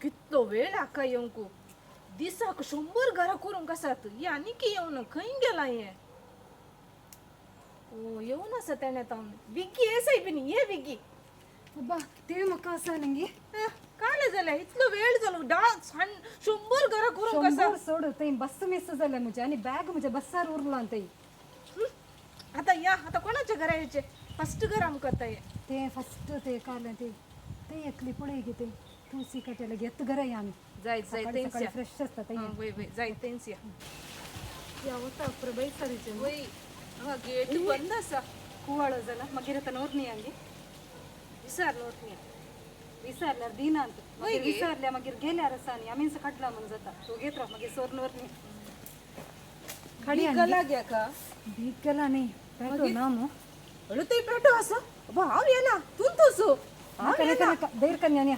कितलो वेळ हाका येवंक. दिसाक 100 घरां करूंक आसात. हें आनीक येवना, खंय गेलां हें? ओ येवन आसा तेणें तो. विग्गी ये सायबिनी, ये विग्गी. अब्बा ते म्हाका आसा नंगी. काले जालें, इतलो वेळ जालो. 100 घरां करूंक आसा. 100 सोड, थंय बस मिस जालें म्हजें आनी बॅग म्हजें बसार उरलां थंय. आतां या, आतां कोणाच्या घरा येवचें? फस्ट घर आमकां आतां हें. ते फस्ट ते काल ते ते येतली पळय गे, ते तुळसी कट्याला घेत घरा या आमी. जायत जायत. सकाळी थंयच सकाळी या. फ्रेश आसता थंय. वय वय, जायत थंयच या. या वता प्रभाई सरीचे. वय, हांगा गेट बंद आसा. कुवाळो जाला, मागीर आतां नोरनी आंगी. विसर नोटनी. विसरल्यार दिना अंत. मागीर गे. विसरल्या मागीर गेल्यार आसा आनी आमीच काडला म्हूण जाता. तूं घेत राव, मागीर सोर नोरनी खाडी. गला ग्या का? भीक गेला न्ही, पेटो ना मू. अळू, पेटो आसा. अबा, हांव येना तूं तसो. नका नका नका, धैर्य कन्या.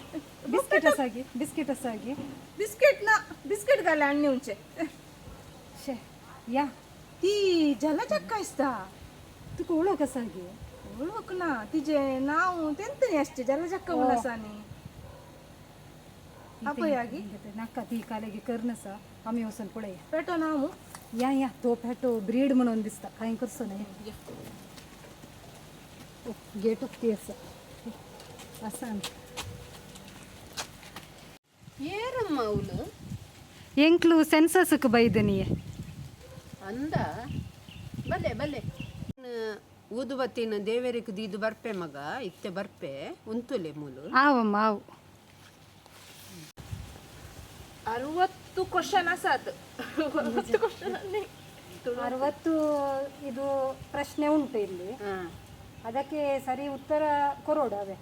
बिस्किट आसा गे, बिस्किट आसा गे. बिस्किट ना, बिस्किट घाले आनी येवचें. शे या. ती जलचक्का आसता. तुका ओळख आसा गे? वळख ना, तिजें नांव तेंत आसचें, जलचक्का म्हूण आसा न्ही. आपया गी. नाका, ती कालेगी करनसा, आमी वचून पळया. पेटो ना मू. या या, तो पेटो ब्रीड म्हणून दिसता, कांय करचो न्हय. गेट उक्ती आसा, आसा. ಏರಮ್ಮ ಅವಳು? ಎಂಕ್ಲು ಸೆನ್ಸಸ್ಗೆ ಬೈದನಿಯೇ. ಅಂದ ಬಲೆ ಬಲೆ. ಊದುಬತ್ತಿನ ದೇವರಿಗೆ ದೀದು ಬರ್ಪೆ ಮಗ, ಇತ್ತೆ ಬರ್ಪೆ, ಉಂತುಲೆ ಮೂಲು. ಆವಮ್ಮ, ಆವು. 60 ಕ್ವಶನ್ ಆಸಾತ್, 60 ಕ್ವಶನ್. 60 ಇದು ಪ್ರಶ್ನೆ ಉಂಟು ಇಲ್ಲಿ. ಅದಕ್ಕೆ ಸರಿ ಉತ್ತರ ಕೊರೋಡು ಅವೇ.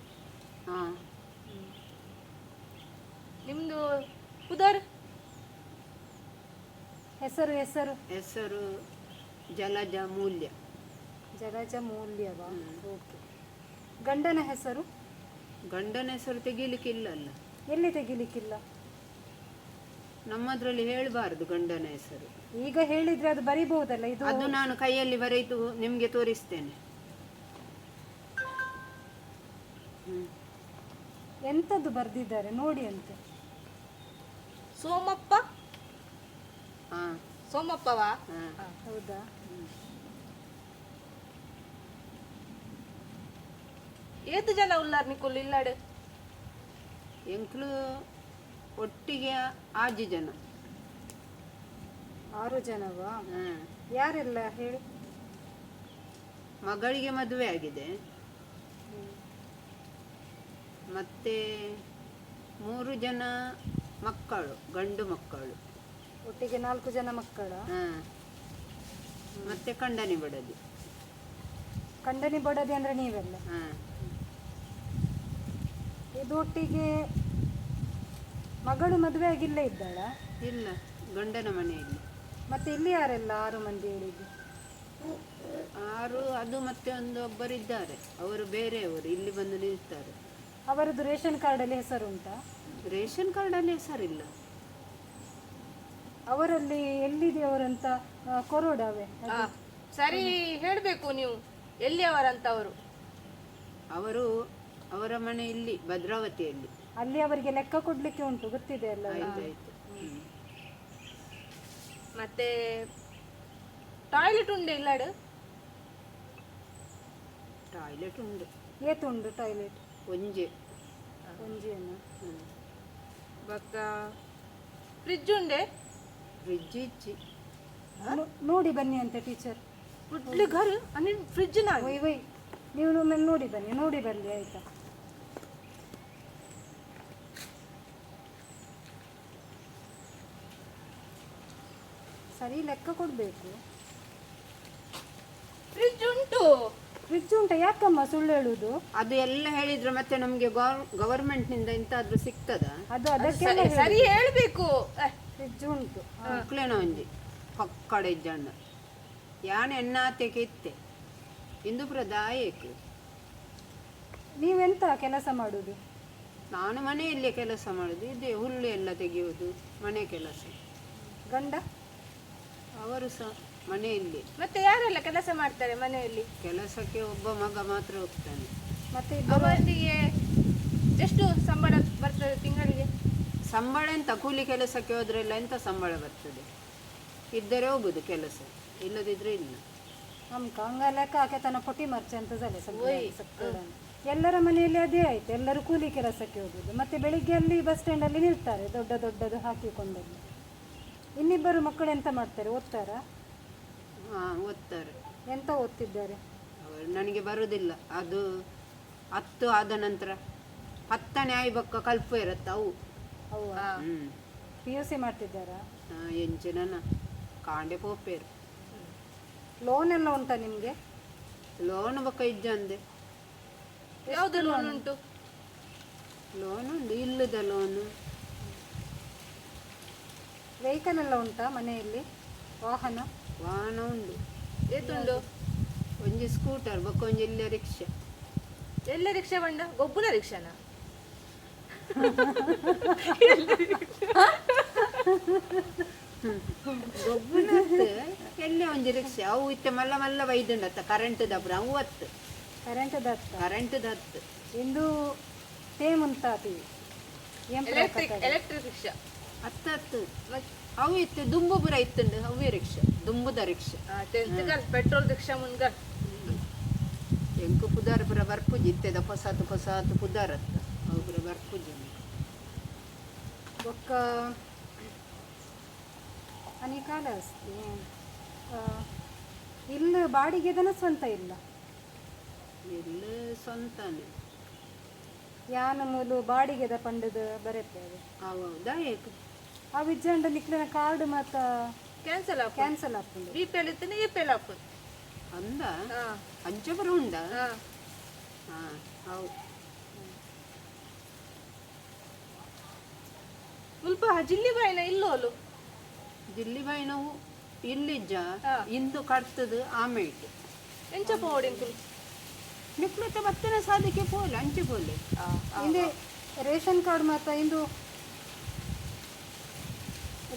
ನಿಮ್ದು ಪುದರ್? ಹೆಸರು ಹೆಸರು. ಹೆಸರು ಜಲಜ ಮೂಲ್ಯ. ಜಲಜ ಮೂಲ್ಯವ, ಓಕೆ. ಗಂಡನ ಹೆಸರು? ಗಂಡನ ಹೆಸರು ತೆಗೀಲಿಕ್ಕಿಲ್ಲಲ್ಲ. ಎಲ್ಲಿ ತೆಗಿಲಿಕ್ಕಿಲ್ಲ? ನಮ್ಮದ್ರಲ್ಲಿ ಹೇಳಬಾರದು ಗಂಡನ ಹೆಸರು. ಈಗ ಹೇಳಿದ್ರೆ ಅದು ಬರಿಬಹುದಲ್ಲ ಇದು. ಅದು ನಾನು ಕೈಯಲ್ಲಿ ಬರೆಯಿತು ನಿಮ್ಗೆ ತೋರಿಸ್ತೇನೆ. ಎಂತದ್ದು ಬರ್ದಿದ್ದಾರೆ ನೋಡಿ ಅಂತೆ. ಸೋಮಪ್ಪ. ಸೋಮಪ್ಪವಾ? ಹೌದಾ? ಏತು ಜನ ಉಲ್ಲಾರ್ ನಿಕುಲ್ ಇಲ್ಲಾಡು? ಎಂಕ್ಲು ಒಟ್ಟಿಗೆ ಆಜಿ ಜನ. 6 ಜನವಾ? ಯಾರೆಲ್ಲ ಹೇಳಿ. ಮಗಳಿಗೆ ಮದುವೆ ಆಗಿದೆ. ಮತ್ತೆ 3 ಜನ ಮಕ್ಕಳು, ಗಂಡು ಮಕ್ಕಳು. ಒಟ್ಟಿಗೆ 4 ಜನ ಮಕ್ಕಳ. ಮತ್ತೆ ಕಂಡನಿ ಬಡದಿ. ಕಂಡನಿ ಬಡದಿ ಅಂದ್ರೆ ನೀವೆಲ್ಲ? ಇದು ಒಟ್ಟಿಗೆ ಮಗಳು ಮದುವೆ ಆಗಿಲ್ಲೇ ಇದ್ದಾಳ? ಇಲ್ಲ, ಗಂಡನ ಮನೆಯಲ್ಲಿ. ಮತ್ತೆ ಇಲ್ಲಿ ಯಾರೆಲ್ಲ 6 ಮಂದಿ ಹೇಳಿದ್ದು? 6, ಅದು ಮತ್ತೆ ಒಂದು ಒಬ್ಬರಿದ್ದಾರೆ, ಅವರು ಬೇರೆಯವರು, ಇಲ್ಲಿ ಬಂದು ನಿಲ್ತಾರೆ. ಅವರದ್ದು ರೇಷನ್ ಕಾರ್ಡಲ್ಲಿ ಹೆಸರು ಉಂಟಾ? ರೇಷನ್ ಕಾರ್ಡಲ್ಲಿ ಹೆಸರಿಲ್ಲ. ಅವರಲ್ಲಿ ಎಲ್ಲಿದೆ ಅವರಂತ ಕೊರೋಡಾವೆ. ಸರಿ ಹೇಳಬೇಕು ನೀವು, ಎಲ್ಲಿಯವರಂತ ಅವರು. ಅವರು ಅವರ ಮನೆ ಇಲ್ಲಿ ಭದ್ರಾವತಿಯಲ್ಲಿ. ಅಲ್ಲಿ ಅವರಿಗೆ ಲೆಕ್ಕ ಕೊಡ್ಲಿಕ್ಕೆ ಉಂಟು, ಗೊತ್ತಿದೆ ಅಲ್ಲ? ಆಯ್ತಾಯ್ತು. ಮತ್ತೆ ಟಾಯ್ಲೆಟ್ ಉಂಡೆ ಇಲ್ಲಾಡು? ಟಾಯ್ಲೆಟ್ ಉಂಟು. ಏತುಂಡು ಟಾಯ್ಲೆಟ್? ಒಂಜೆ. ಒಂಜೇನ? ಬೊಕ್ಕ ಫ್ರಿಜ್ ಉಂಡೆ? ಫ್ರಿಜ್ ಇಚ್ಚಿ. ನೋಡಿ ಬನ್ನಿ ಅಂತೆ ಟೀಚರ್. ಕುಡ್ಲಿ ಘರ್ ಅಲ್ಲಿ ಫ್ರಿಜ್ ನಾ. ಒಯ್ ಒಯ್, ನೀವು ಒಮ್ಮೆ ನೋಡಿ ಬನ್ನಿ, ನೋಡಿ ಬನ್ನಿ ಆಯ್ತಾ? ಸರಿ ಲೆಕ್ಕ ಕೊಡಬೇಕು. ಫ್ರಿಜ್ ಉಂಟು. ಫ್ರಿಜ್ ಉಂಟಾ? ಯಾಕಮ್ಮ ಸುಳ್ಳು ಹೇಳುದು? ಅದು ಎಲ್ಲ ಹೇಳಿದ್ರೆ ಮತ್ತೆ ನಮಗೆ ಗವರ್ಮೆಂಟ್ ನಿಂದ ಎಂತಾದ್ರೂ ಸಿಗ್ತದಾ? ಅದು ಅದಕ್ಕೆಲ್ಲ. ಸರಿ ಹೇಳ್ಬೇಕು. ಫ್ರಿಜ್ ಉಂಟು. ಮಕ್ಳೇನ ಒಂಜಿ ಪಕ್ಕಡ ಇಜ್ಜಂಡ ಯಾನ್ ಎನ್ನಾತೆಗೆ ಇತ್ತೆ ಇಂದು ದಾಯಕ್. ನೀವೆಂತ ಕೆಲಸ ಮಾಡುದು? ನಾನು ಮನೆಯಲ್ಲೇ ಕೆಲಸ ಮಾಡುದು, ಇದೇ ಹುಲ್ಲು ಎಲ್ಲ ತೆಗೆಯುವುದು, ಮನೆ ಕೆಲಸ. ಗಂಡ? ಅವರು ಸಹ ಮನೆಯಲ್ಲಿ. ಮತ್ತೆ ಯಾರೆಲ್ಲ ಕೆಲಸ ಮಾಡ್ತಾರೆ ಮನೆಯಲ್ಲಿ? ಕೆಲಸಕ್ಕೆ ಒಬ್ಬ ಮಗ ಮಾತ್ರ ಹೋಗ್ತಾನೆ. ಮತ್ತೆ ಅವರಿಗೆ ಎಷ್ಟು ಸಂಬಳ ಬರ್ತದೆ ತಿಂಗಳಿಗೆ? ಸಂಬಳ ಎಂತ ಕೂಲಿ ಕೆಲಸಕ್ಕೆ ಹೋದ್ರೆಲ್ಲ ಎಂತ ಸಂಬಳ ಬರ್ತದೆ? ಇದ್ದರೆ ಹೋಗುದು ಕೆಲಸ, ಇಲ್ಲದಿದ್ರೆ ಇಲ್ಲ. ಅಮ್ಕ ಹಂಗ ಲೆಕ್ಕ ಹಾಕಿ ತನ್ನ ಪೊಟ್ಟಿ ಮರ್ಚೆ ಅಂತ ಜಲೆ ಸಕ್ಕರೆ. ಎಲ್ಲರ ಮನೆಯಲ್ಲಿ ಅದೇ ಆಯ್ತು, ಎಲ್ಲರೂ ಕೂಲಿ ಕೆಲಸಕ್ಕೆ ಹೋಗುದು. ಮತ್ತೆ ಬೆಳಿಗ್ಗೆ ಅಲ್ಲಿ ಬಸ್ ಸ್ಟ್ಯಾಂಡಲ್ಲಿ ನಿಲ್ತಾರೆ ದೊಡ್ಡ ದೊಡ್ಡದು ಹಾಕಿಕೊಂಡಲ್ಲಿ. ಇನ್ನಿಬ್ಬರು ಮಕ್ಕಳು ಎಂತ ಮಾಡ್ತಾರೆ, ಓದ್ತಾರಾ? ಹಾಂ, ಓದ್ತಾರೆ. ಎಂತ ಓದ್ತಿದ್ದಾರೆ? ಅವರು ನನಗೆ ಬರುವುದಿಲ್ಲ ಅದು. 10 ಆದ ನಂತರ 10ನೇ ಆಯ್ಬಕ್ಕ ಕಲ್ಪ ಇರತ್ತ ಅವು. ಅವ್ವ ಹ್ಞೂ. PUC ಮಾಡ್ತಿದ್ದಾರಾ? ಎಂಚಿನ ಕಾಂಡೆ ಪೋಪೇರು. ಲೋನ್ ಎಲ್ಲ ಉಂಟಾ ನಿಮಗೆ? ಲೋನ್ ಬೊಕ್ಕ ಇಜ್ಜಂದೆ. ಯಾವ್ದು ಲೋನ್ ಉಂಟು? ಲೋನ್ ಉಂಟು, ಇಲ್ಲದ ಲೋನು. ವೆಹಿಕಲ್ ಎಲ್ಲ ಉಂಟಾ ಮನೆಯಲ್ಲಿ? ವಾಹನ? ವಾಹನ ಉಂಟು. ಏತುಂಡು? ಒಂಜಿ ಸ್ಕೂಟರ್ ಬೊಕ್ಕ ಒಂಜಿ ಇಲ್ಲ ರಿಕ್ಷಾ. ಎಲ್ಲ ರಿಕ್ಷಾ ಬಂಡ ಗೊಬ್ಬುನ ರಿಕ್ಷಾನ? ಗೊಬ್ಬುನ ಎಲ್ಲ ಒಂಜಿ ರಿಕ್ಷಾ ಅವು ಇತ್ತೆ ಮಲ್ಲ ಮಲ್ಲ ಬೈದುಂಡತ್ತ ಕರೆಂಟ್ ದಬ್ರ ಅವು ಹತ್ತು. ಕರೆಂಟ್ ದತ್ತ? ಕರೆಂಟ್ ದತ್ತು. ಇಂದು ತೇಮುಂತಾತಿ. Electric, electric rickshaw. ಹತ್ತು ಹತ್ತು ಅವು ಇತ್ತು ದುಂಬು ಪುರ ಇತ್ತುಂಡು ಅವೇ ರಿಕ್ಷಾ, ದುಂಬುದ ರಿಕ್ಷಾ. ಪೆಟ್ರೋಲ್ ರಿಕ್ಷಾ ಮುನ್ಗಲ್. ಎಂಕು ಪುದಾರ ಪುರ ಬರ್ಪುಜಿ ಇತ್ತೆದ ಪೊಸಾತು ಪೊಸಾತು ಪುದಾರತ್ತ ಅವು ಪುರ ಬರ್ಪುಜಿ. ಬೊಕ್ಕ ಅನೇಕಾಲ ಅಸ್ತಿ ಇಲ್ಲ ಬಾಡಿಗೆದನ ಸ್ವಂತ ಇಲ್ಲ? ಎಲ್ಲ ಸ್ವಂತನೇ. ಯಾನ ಮೂಲು ಬಾಡಿಗೆದ ಪಂಡದ ಬರೆಪೇವೆ. ಹೌದಾ? ಏಕ್ ಆ ವಿಜ್ಜಂಡ ನಿಕ್ಲಿನ ಕಾರ್ಡ್ ಮಾತ ಕ್ಯಾನ್ಸಲ್ ಆಪು. ಕ್ಯಾನ್ಸಲ್ ಆಪುಂಡು. ಬಿ ಪಿ ಎಲ್ ಇತ್ತನೆ ಎ ಪಿ ಎಲ್ ಆಪುಂಡು. ಅಂದ ಅಂಚೆ ಪುರ ಉಂಡ. ಹಾಂ ಅವು ಮುಲ್ಪ ಜಿಲ್ಲಿ ಬಾಯಿನ ಇಲ್ಲೋಲು. ಜಿಲ್ಲಿ ಬಾಯಿನವು ಇಲ್ಲಿಜ್ಜ ಇಂದು ಕಟ್ತದು ಆಮೇಟ್. ಎಂಚ ಪೋವಡಿ ಇಂಕುಲು? ನಿಕ್ಲത്തെ ಬತ್ತನ ಸಾಧಕ್ಕೆ ಪೋಲೆ ಅಂಚೆ ಪೋಲೆ. ಇಂದೆ ರೇಷನ್ ಕಾರ್ಡ್ ಮಾತ ಇಂದು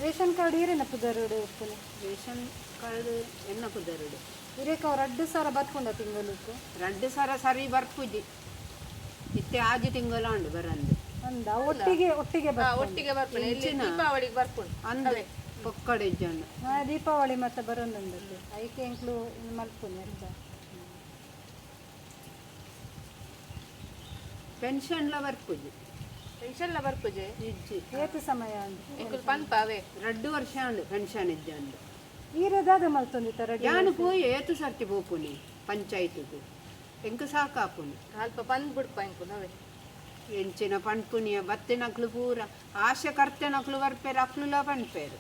ರೇಷನ್ ಕಾರ್ಡ್ ಈರೇನ ಪುದರುಡು ಉಪ್ಪುನೆ? ರೇಷನ್ ಕಾರ್ಡ್ ಎನ್ನ ಪುದರುಡು. ಇರೇಕ ಅವ್ರು 2 ಸಾವಿರ ಬರ್ಪುಂಡ ತಿಂಗಳಿಗೆ? 2 ಸಾವಿರ ಸರಿ ಬರ್ಪುಜಿ ಇತ್ತೆ ಆಜಿ ತಿಂಗಳು ಉಂಡು ಬರಂದು. ಅಂದ ಒಟ್ಟಿಗೆ ಒಟ್ಟಿಗೆ ಒಟ್ಟಿಗೆ ಬರ್ಪುಂಡು ಇಲ್ಲಿ ದೀಪಾವಳಿಗೆ ಬರ್ಪುಂಡು. ಅಂದೆ ಪೊಕ್ಕಡೆ ಜನ. ದೀಪಾವಳಿ ಮತ್ತೆ ಬರೋದುಂಡು ಐಕೆ ಎಂಕ್ಲು ಮಲ್ಪುನಿ ಅರ್ಥ. ಪೆನ್ಷನ್ಲ ಬರ್ಪುಜಿ. ಪೆನ್ಷನ್ಲ ಬರ್ಪುಜಿ ಇಜ್ಜಿ. ಏತು ಸಮಯ ಉಂಡು? ಎಂಕುಲು ಪನ್ಪಾವೆ. 2 ವರ್ಷ ಉಂಡು ಪೆನ್ಷನ್ ಇಜ್ಜಿ ಅಂದು. ಈರೆದಾದ ಮಲ್ತೊಂದಿತ್ತ ರೆಡಿ? ಯಾನು ಪೋಯಿ ಏತು ಸರ್ತಿ ಪೋಪುನಿ ಪಂಚಾಯತ್ಗೆ ಎಂಕು ಸಾಕಾಪುನಿ. ಅಲ್ಪ ಪಂದ್ ಬಿಡ್ಪ ಎಂಕುಲು ಅವೇ. ಎಂಚಿನ ಪನ್ಪುನಿಯ ಬತ್ತಿನಕ್ಲು ಪೂರ ಆಶೆ ಕರ್ತೆನಕ್ಲು ಬರ್ಪೇರು ಅಕ್ಲುಲ ಪನ್ಪೇರು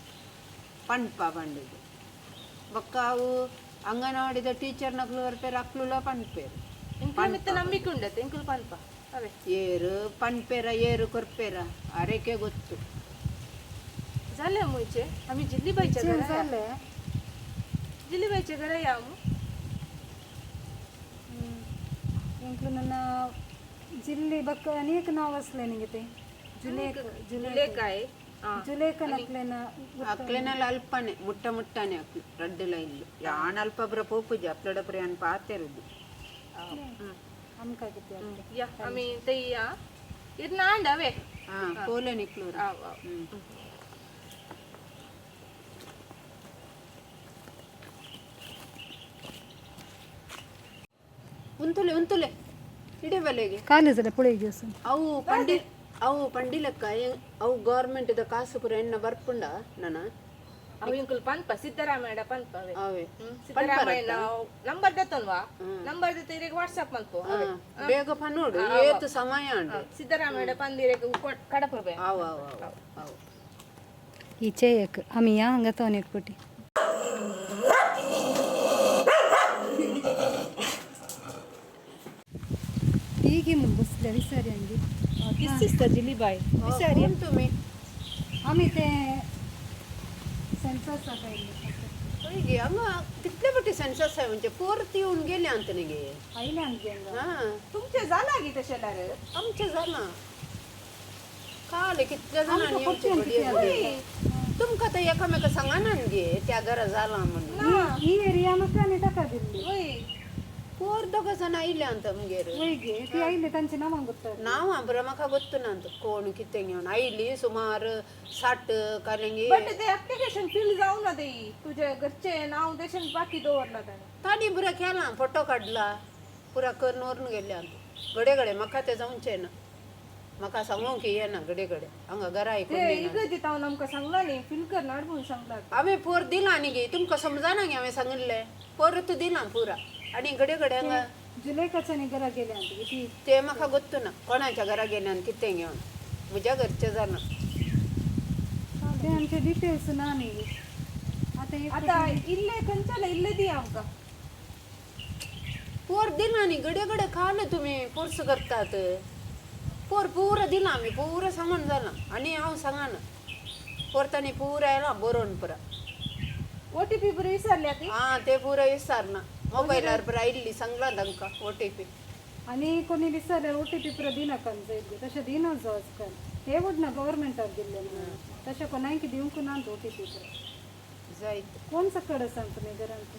ಪನ್ಪ ಪಂಡುದು. ಬೊಕ್ಕ ಅವು ಅಂಗನವಾಡಿದ ಟೀಚರ್ನಕ್ಲು ಬರ್ಪೇರು ಅಕ್ಲುಲ ಪನ್ಪೇರು. ಎಂಕುಲು ಮಿತ್ತ ನಂಬಿಕೆ ಉಂಡತ್ತೆ ಎಂಕುಲು ಪನ್ಪ ಅವೇ. ಏರು ಪನ್ಪೇರ ಏರು ಕೊರ್ಪೇರ ಅರೆಕೆ ಗೊತ್ತು. जाले मुंयचे आमी जिल्ली बाईच्या घरा या. जाले. जिल्ली बाईच्या घरा या मु. ಎಂಕ್ಲು ನನ್ನ ಜಿಲ್ಲಿ ಬಕ್ಕ ಅನೇಕ ನಾವ್ ಅಸ್ಲೆ ನಿಂಗೆ ಜುಲೇಕ್ ಜುಲೇಕ್ ಜುಲೇಕಾಯಿ ಜುಲೇಕ ನಕ್ಲೆನ. ಅಕ್ಲೆನಲ್ಲ ಅಲ್ಪನೆ ಮುಟ್ಟ ಮುಟ್ಟನೆ ಅಕ್ಲು ರಡ್ಡುಲ ಇಲ್ಲು ಯಾನ್ ಅಲ್ಪ ಪುರ ಪೋಪುಜಿ ಅಪ್ಲಡ ಪುರ ಯಾನ್ ಪಾತೆರುದು. ಅಮ್ಕಾಗಿತ್ತಿ. ಯಾ ಆಮಿ ತಯ್ಯ ಇರ್ನ ಆಂಡ ಅವೇ. ಹಾಂ ಪೋಲೆ ನಿಕ್ಲೂರ. ಆವ್ ಆವ್. ಉಂತುಲೆ ಉಂತುಲೆ ಇಡೇ ಬಲೆಗೆ ಕಾಲೇಜಲ್ಲ ಪುಳಿಗೆ. ಅವು ಪಂಡಿ ಅವು ಪಂಡಿಲಕ್ಕ ಅವು ಗೌರ್ಮೆಂಟ್ದ ಕಾಸು ಪೂರ ಎಣ್ಣ ಬರ್ಪುಂಡ ನನ? ಅವು ಇಂಕುಲು ಪನ್ಪ ಸಿದ್ದರಾಮಯ್ಯ ಪನ್ಪ ಅವೇ. ಅವೇ. ಸಿದ್ದರಾಮಯ್ಯ ನಂಬರ್ ದತ್ತನ್ವಾ ನಂಬರ್ ದತ್ತ ಇರೆಗ್ ವಾಟ್ಸ್ಆಪ್ ಮಲ್ಪು ಅವೇ. ಬೇಗ ಪನ್ನೋಡು ಏತು ಸಮಯ ಉಂಡು. ಸಿದ್ದರಾಮಯ್ಯ ಪಂದಿರೆಗ್ ಕಡಪುರ್ಬೆ. ಅವು ಅವು ಅವು ಅವು ಈ ಚೇಯಕ್ ಅಮಿಯಾ ಹಂಗ ತೋನೆಕ್ ಪುಟಿ ಹೀಗೆ ಮುಂಬಸ್ಲೆ ವಿಸಾರಿ ಹಂಗೆ. किस्सिस्ता जिल्ली बाई. ಉಂಟು. आम्ही ते सेन्सस ಹೀಗೆ ಹಂಗ कितले पटी सेन्सस आहे म्हणजे परत येऊन गेले अंतनिगे. आयले आमगे हांगा. हां तुमचे जाला गी तशें जाल्यार? आमचें जालां काल कितल्या जाणांनी येवचें घडये. तुमकां आतां एकामेका सांगना गे त्या घरा जालां म्हणून. ही एरिया म्हाका आनी ताका दिल्ली. वय. पोर दोग जाण आयले अंत आमगेर. वयगे ती आयले तांचे नांवां ಗೊತ್ತ. नांव बरं म्हाका ಗೊತ್ತು ना अंत कोण कितें घेवन आयली सुमार 60 कालंगी. बट ते एप्लिकेशन फिल जावना ना ते तुझ्या घरचे नाव देशन बाकी दवरला ताणें. तांणी पुरा केला फोटो काडला पुरा करून व्हरून गेले अंत घडये घडये म्हाका ते जावचें ना, म्हाका सांगूंक येना घडये घडये हांगा घरा ते आयकून दिना. इगर्जेत हांव आमकां सांगला न्ही फिल कर नाड म्हणून सांगला. हांवें पोर दिला न्ही गे, तुमकां समजना गे हांवें सांगिल्लें परत दिलां पुरा आनी घडये घडये हांगा जुलेखाच्या घरा गेले अंत ती. ते म्हाका गोत्तू ना कोणाच्या घरा गेले आनी कितें घेवन म्हज्या घरचें जालां. ते आमचे डिटेल्स ना न्ही आतां एक आता इल्ले खंयच्याले इल्ले दी आमकां. पोर दिला न्ही घडये घडये काल तुमी फोर्स करतात. पोर पुरा दिला आमी पुरा सांगून जालां आनी हांव सांगना पोर तांणी पुरा आयला बरोवन पुरा. ओटीपी बरी विसरल्या ती. आं ते पुरा विसारना मोबायलार पुरा आयिल्ली सांगलां तांकां ओटीपी. आनी कोणी विसरल्यार ओटीपी पुरा दिनाका जाय तशें दिना जो आजकाल ते ना गव्हर्मेंटाक दिल्ले म्हणून तशें कोणाक दिवंक ना ओटीपी पुरा. जायत कोण सकड आसा तुमी घरांत?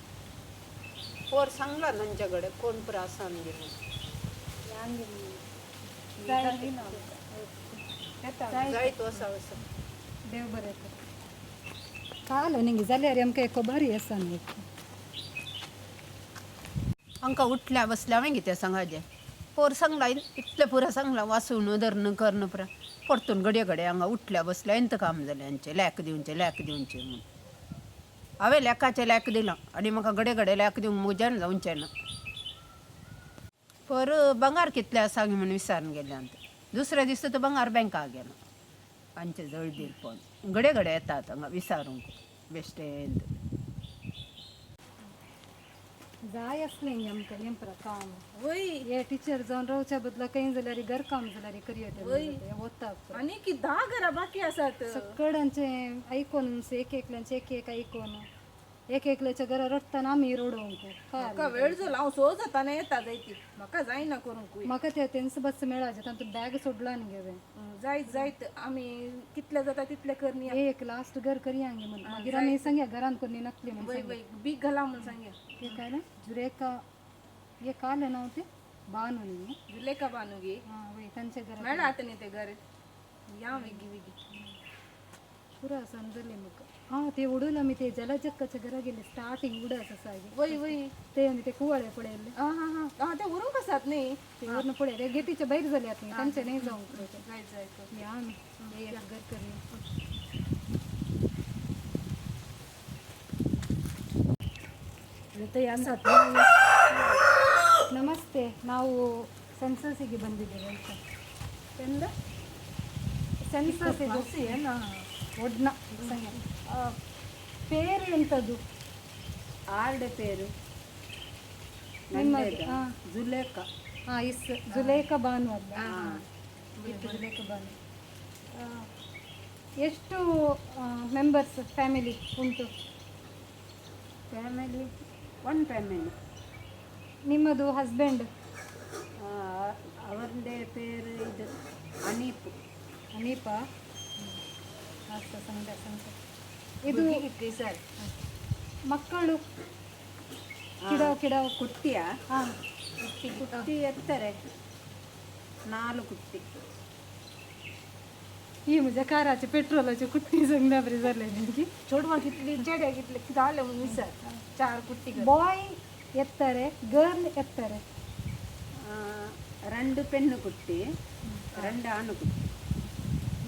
पोर सांगलां तांच्या कडेन कोण पुरा आसा आमगेर. जायत वसा वसा. देव बरें कर. काल न्ही जाल्यार आमकां एक बरी आसा न्ही. आमकां उठल्या बसल्या हांवें कितें सांगाचें पोर सांगला इतलें पुरा सांगलां वासून धरण कर्ण पुरा परतून घडये घडये हांगा उठल्या बसल्या इंत काम जालें हांचें लॅक दिवचें लॅक दिवचें म्हूण. हांवें लेकाचें लॅक दिलां आनी म्हाका घडये घडये लॅक दिवंक म्हज्यान जावचें ना. पर बंगार कितलें आसा म्हूण विचारून गेलें आनी दुसऱ्या दिसा तो बंगार बँका गेलो आमचे जळदीर पण घडये घडये येतात हांगा विचारूंक बेश्टें. जाय आसलें आमकां हें पुरा काम. वय हे टिचर जावन रावच्या बदला खंय जाल्यार घर काम जाल्यार करयें वता. आनी की 10 घरां बाकी आसात. सकडांचे आयकोन एक एकल्यांचे एक एक आयकोन एक एकल्याच्या घरा रडटाना आमी रडोवंक. म्हाका वेळ जालो हांव सो जाताना येता जायती म्हाका जायना करूंक. म्हाका ते तेंच बस मेळाचें तातूंत बॅग सोडला न्ही हांवें. जायत जायत आमी कितले जाता तितले करनी. एक लास्ट घर करया गे म्हण मागीर आमी सांगया घरान कोणी नकली म्हण. वय वय बीग घाला म्हूण सांगया. ते काय ना जुरेका हे काल नाव ते बानू न्ही. जुलेखा बानू गे. हां वय तांच्या घरा मेळ्ळा आतां न्ही ते घर या वेगी वेगी पुरा समजले म्हाका. हां ते उडून आमी ते जलचक्काच्या घरा गेले स्टार्टींग उड आसा सागी. वय वय ते आमी ते कुवाळे पळयल्ले. आं हां हां आं ते उरूंक आसात न्ही. ते वरून पळयले गेटीच्या भायर जाल्यात न्ही तांचे न्ही जावंक. जायत जायत या आमी एक घर करया. ನಮಸ್ತೆ, ನಾವು ಸೆನ್ಸಸ್ಸಿಗೆ ಬಂದಿದ್ದೇವೆ ಅಂತ. ಎಂದ ಸೆನ್ಸಸ್ ಇದು ಒಡ್ನ ಪೇರು ಎಂಥದ್ದು? ಆರ್ಡೆ ಪೇರು ನಿಮ್ಮದು? ಜುಲೇಖಾ. ಹಾಂ is Zulekha Banu ಅಲ್ಲ? ಇತ್ತು ಜುಲೇಖಾ ಬಾನು. ಎಷ್ಟು ಮೆಂಬರ್ಸ್ ಫ್ಯಾಮಿಲಿ ಉಂಟು? Family one family. ನಿಮ್ಮದು ಹಸ್ಬೆಂಡ್? ಅವರದೇ ಪೇರು ಇದು ಅನೀಪ್. ಅನೀಪ ಅಷ್ಟ ಸಂಘ ಸಂಘ ಇದು ಸರ್. ಮಕ್ಕಳು ಕಿಡವ್ ಕಿಡವ್ ಕುಟ್ಟಿಯ ಹಾಂ ಕುಟ್ಟಿ ಎತ್ತಾರೆ 4 ಕುಟ್ಟಿ. ಈ म्हज्या काराचे पेट्रोलाचे कुट्टी सांगना बरें जालें न्ही. चेडवां कितली चेड्या कितले जालें म्हणून विसर 4 कुट्टी. ಬಾಯ್ ಎತ್ತಾರೆ ಗರ್ಲ್ ಎತ್ತಾರೆ? 2 ಪೆಣ್ಣು ಕುಟ್ಟಿ 2 ಆಣು ಕುಟ್ಟಿ.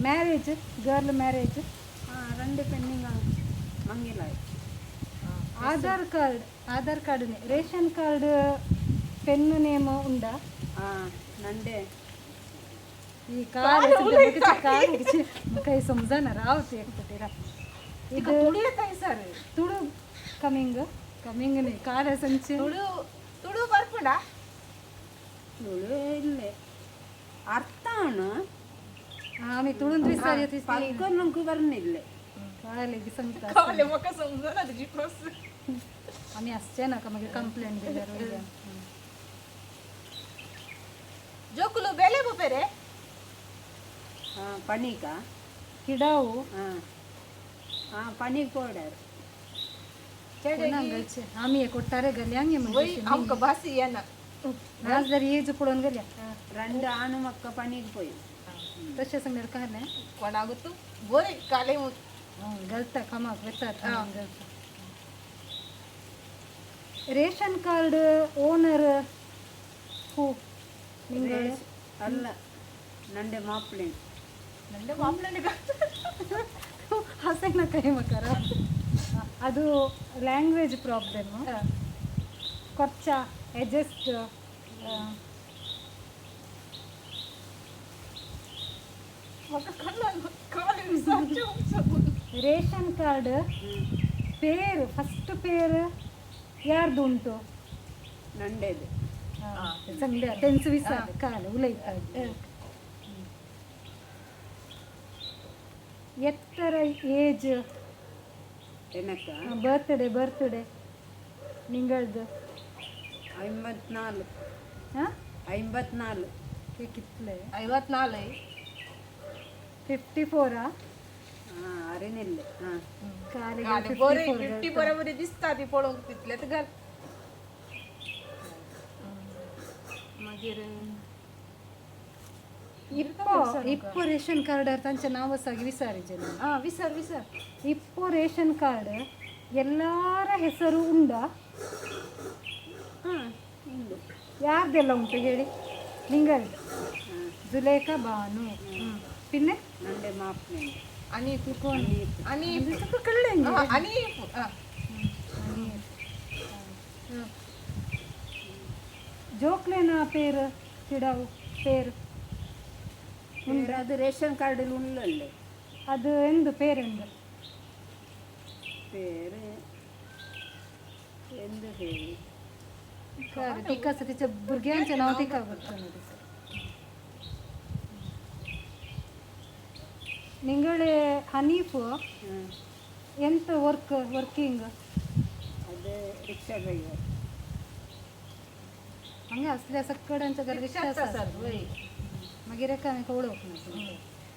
Marriage girl marriage? 2 ಪೆಣ್ಣಿಗೆ ಮಂಗಿಲ. Aadhaar card? Aadhaar card ration card pen name ಉಂಡಾ? ನಂಡೆ ಈ कार कार म्हाका समजना राव ते एकपटी राव. ಇದು ತುಳು येताय ಸರ್. ತುಳು ಕಮಿಂಗ್ ಕಮಿಂಗ್ न्ही कार ಸಂಚೆ ತುಳು ತುಳು ಬರ್ಪುಂಡ? ತುಳು ಇಲ್ಲೇ ಅರ್ಥ ಅವನು. आमी तुळून विसर येत ಪಕ್ಕನಂಕು ಬರ್ನಿಲ್ಲೆ. ಕಾಲಿಗೆ ಸಂತ काले म्हाका समजना तुजी प्रोस. आमी आसचे नाका मागीर कंप्लेन दिल्यार वयल्यान. ಜೋಕುಲು ಬೇಲೆ ಬೋಪೆರೆ? ಪಣಿಕ ಕಿಡಾವು ಹಾಂ ಹಾಂ ಪಣಿಗೆ ಪೋಡಾರು. घालचे आमी कोट्टारे गल्यांगे वय आमकां भास येना. नाजाल्यार येज पळोवन गेल्या. రెండు ఆను మక్క పనికి పోయి. तशें सांगल्यार कालें. कोणाक तूं बरें कालें. गलता कामाक वेतात गलता. ರೇಷನ್ ಕಾರ್ಡ್ ಓನರ್ ಹೂ ನಿಂಗೆ? అల్ల నండే మాప్లే. ನಂಡೆ ಮಾಪ್ಲಂಡೆ. ಹಸೈನ ಕೈ ಮಕರ. ಅದು ಲ್ಯಾಂಗ್ವೇಜ್ ಪ್ರಾಬ್ಲಮ್ ಕೊರ್ಚ ಅಡ್ಜಸ್ಟ್. म्हाका कळना कालें विचारचें. ರೇಷನ್ ಕಾರ್ಡ್ ಪೇರು ಫಸ್ಟ್ ಪೇರು ಯಾರ್ದು ಉಂಟು? నండేది. ಸಂಡೆ ಟೆನ್ಸ್ ವಿಸಾರ ಕಾಲು ಉಲೈತಾಗಿ. ಎತ್ತರ ಏಜ್? ಎನಕ? ಬರ್ತ್ಡೇ ಬರ್ತ್ಡೇ ನಿಂಗಳದು. 54. ಹಾಂ. 54. ಕಿತ್ಲೆ. 54. 54ಆ? ಅರೆನಿಲ್ಲೆ. ಹಾಂ. ಕಾಲಿಗೆ. कालें बरें 50 बरोबर दिसता ती पळोवंक तितलेंच घाल मागीर. ಇಪ್ಪೋ ಇಪ್ಪೋ ರೇಷನ್ ಕಾರ್ಡ್ ತಂಚೆ ನಾವು ಸಾಗಿ ವಿಸಾರಿಜೆ. ಹಾಂ, ವಿಸಾರ್ ವಿಸಾರ್. ಇಪ್ಪೋ ರೇಷನ್ ಕಾರ್ಡ್ ಎಲ್ಲಾರ ಹೆಸರು ಉಂಡಾ? ಹಾಂ, ಉಂಡು. ಯಾರ್ದೆಲ್ಲ ಉಂಟು ಹೇಳಿ. ನಿಂಗಳದು ಜುಲೇಖಾ ಬಾನು, ಪಿನ್ನೆ? ನಂಡೆ ಮಾಪ್ಲೆ. ಅನೀಫ್ ಅನೀಫ್. ಕಳ್ಳೆ. ಅನೀಫ್. ಜೋಕ್ಲೇನ ಪೇರು ಚಿಡಾವು ಪೇರು? ಅದು ರೇಷನ್ ಕಾರ್ಡಲ್ಲಿ ಉಳ್ಳಲ್ಲೇ. ಅದು ಎಂದು ಪೇರೆಂದು? പേര് എന്ത് പേര്? तिका तिच्या भुरग्यांचें नांव तिका ಗೊತ್ತು. ನಿಂಗಳೇ ಹನೀಫ್ ಎಂತ ವರ್ಕ್ ವರ್ಕಿಂಗ್? ಅದು ರಿಕ್ಷಾ ಡ್ರೈವರ್. ಹಂಗೆ असल्या सक्कडांच्या घर रिक्षा आसात. मागीर एकामेका वळख ना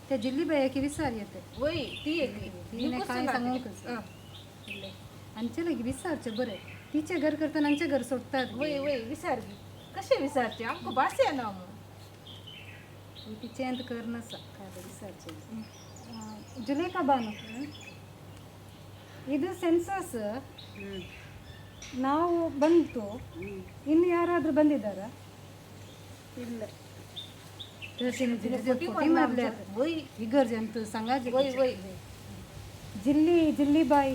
ते जिल्ली बायाकी विसार येते. वय ती एकली. तिने काय सांगूंकच आमचे लगी विसारचे बरें तिचे घर करताना आमचे घर सोडतात. वय वय, विसार कशें विसारचें? आमकां भास येना मू. तिचे अंत करनासा काय विसारचे. ಜುಲೇಖಾ ಬಾನು, ಇದು ಸೆನ್ಸಸ್ ನಾವು ಬಂತು, ಇನ್ನು ಯಾರಾದರೂ ಬಂದಿದ್ದಾರಾ? ಇಲ್ಲ. ಇಗರ್ಜಿ ಅಂತ ಸಂಗಾಜಿ. Y Y. ಜಿಲ್ಲಿ ಜಿಲ್ಲಿ ಬಾಯಿ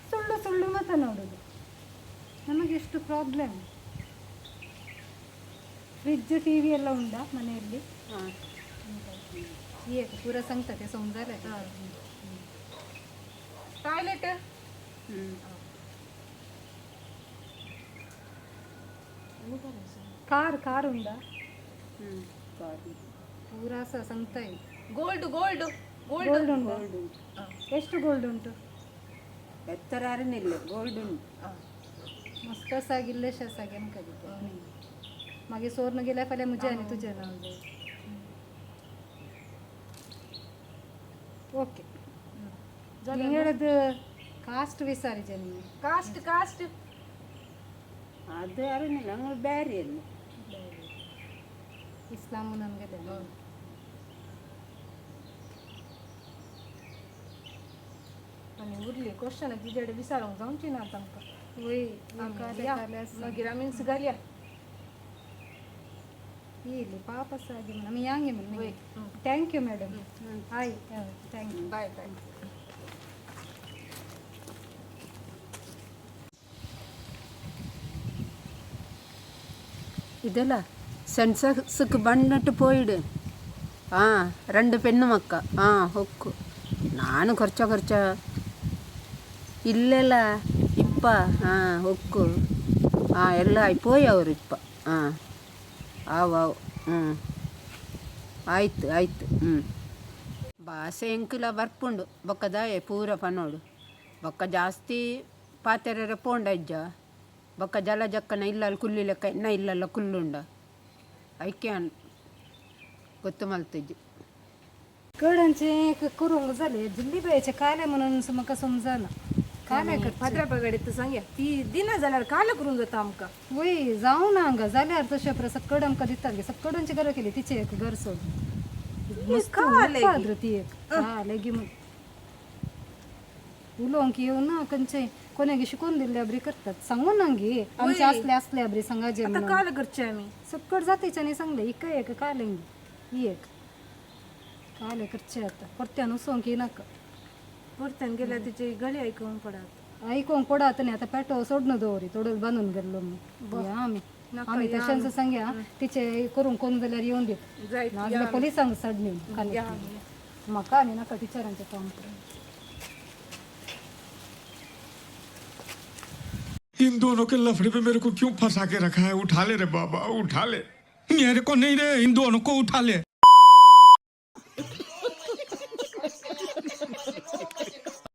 ಸುಳ್ಳು ಸುಳ್ಳು ಮಾತನಾಡೋದು. ನಮಗೆ ಎಷ್ಟು ಪ್ರಾಬ್ಲಮ್. ಫ್ರಿಜ್ ಟಿವಿ ಎಲ್ಲ ಉಂಟಾ ಮನೆಯಲ್ಲಿ? ಹಾಂ. ಏಕ ಪೂರ ಸಂಗ್ತದೆ ಸೊಂಜಾಲೆ. ಟಾಯ್ಲೆಟ್? ಕಾರ್ ಕಾರ್ ಉಂಡಾ? ಕಾರ್. ಪೂರಾ ಸಹ ಸಂಗ್ತಾಯಿ. Gold gold gold. ಗೋಲ್ಡ್ ಉಂಟು? ಎಷ್ಟು ಗೋಲ್ಡ್ ಉಂಟು? ಎತ್ತರ ಅರನಿಲ್ಲ, ಗೋಲ್ಡ್ ಉಂಟು. मस्त सागिल्ले सागे आमकां. मागीर सोर्न गेल्यार फाल्यां म्हजें आनी तुजें नांव. ಓಕೆ, ನಿಂಗಳದ್ದು ಕಾಸ್ಟ್ ವಿಸಾರಿಜೆ ನೀವು? Cost cost. ಅದು ಅರನಿಲ್ಲ, ಅಂಗಳು ಬ್ಯಾರಿ ಅಲ್ಲ. ಇಸ್ಲಾಮು ನಮಗೆ. आनी उरली क्वेश्चन तिजे कडेन विचारूंक जावची ना तांकां. वय. मागीर आमी घालया. ಇಲ್ಲಿ ಪಾಪ ಸಾಗಿ ನಮಗೆ ಯಾಂಗೆ. Thank you madam. I, thank you. Bye bye. ಇದೆಲ್ಲ ಸೆನ್ಸಸ್ಗೆ ಬಂದಿಟ್ಟು போயிடு. ಆ రెండు పెన్ను ಮಕ್ಕ ಹಾಂ ಹೊಕ್ಕು ನಾನು ಖರ್ಚ ಖರ್ಚ ಇಲ್ಲೆಲ್ಲ ಇಪ್ಪ ಹಾಂ ಹೊಕ್ಕು ಹಾಂ ಎಲ್ಲ పోయి ಅವರು ಇಪ್ಪ ಹಾಂ ಆವ್ ಆವ್ ಹ್ಞೂ ಆಯ್ತು ಆಯ್ತು ಹ್ಞೂ ಭಾಷೆ ಎಂಕುಲ ಬರ್ಪುಂಡು ಬೊಕ್ಕ ದಾಯೆ ಪೂರ ಪನೋಡು ಬೊಕ್ಕ ಜಾಸ್ತಿ ಪಾತೆರೆರೆ ಪೋಂಡ ಇಜ್ಜ ಬೊಕ್ಕ ಜಲ ಜಕ್ಕನ ಇಲ್ಲಲ್ಲಿ ಕುಲ್ಲಿ ಲೆಕ್ಕ ಇನ್ನ ಇಲ್ಲಲ್ಲ ಕುಲ್ಲುಂಡ ಐಕೆ ಗೊತ್ತು ಮಲ್ತಿಜ್ಜಿ. कडांचे करूंक जालें जिल्ली बायेचें कालें म्हणून म्हाका समजना. काय करचें? फातरा पगाडीत सांगया ती दिना जाल्यार काल करून जाता आमकां. वय जावं ना हांगा जाल्यार तशें पुरो सक्कड आमकां दितात गे, सक्कडूंची घरां केली तिचें एक घर सोडून. मस्त काल पाद्र ती एक काल गी म्हूण उलोवंक येवना खंयचें कोणाक शिकोवन दिल्ले बरी करतात, सांगू ना गे आमचे असले असले बरी सांगाचे आतां म्हणून. काल करचें आमी. सक्कड जातीच्यानी सांगलें इका एक काल ही एक काल करचें आतां परत्यान उसोवंक येनाका. परत्यान गेल्यार तिचे गळे आयकूंक पडात. आयकोंक पडात न्ही आतां पेटो सोडून दवरी थोडो बांदून गेल्लो म्हूण. या आमी आमी तशेंच सांगया तिचे करूंक कोण जाल्यार येवन दित, जायत. नाजाल्यार पोलिसांक साडली कनेक्ट म्हाका आनी नाका टिचरांचें काम करूंक. इन दोनों के लफड़े पे मेरे को क्यों फंसा के रखा है? उठा ले रे बाबा, उठा ले। मेरे को नहीं रे, इन दोनों को उठा ले।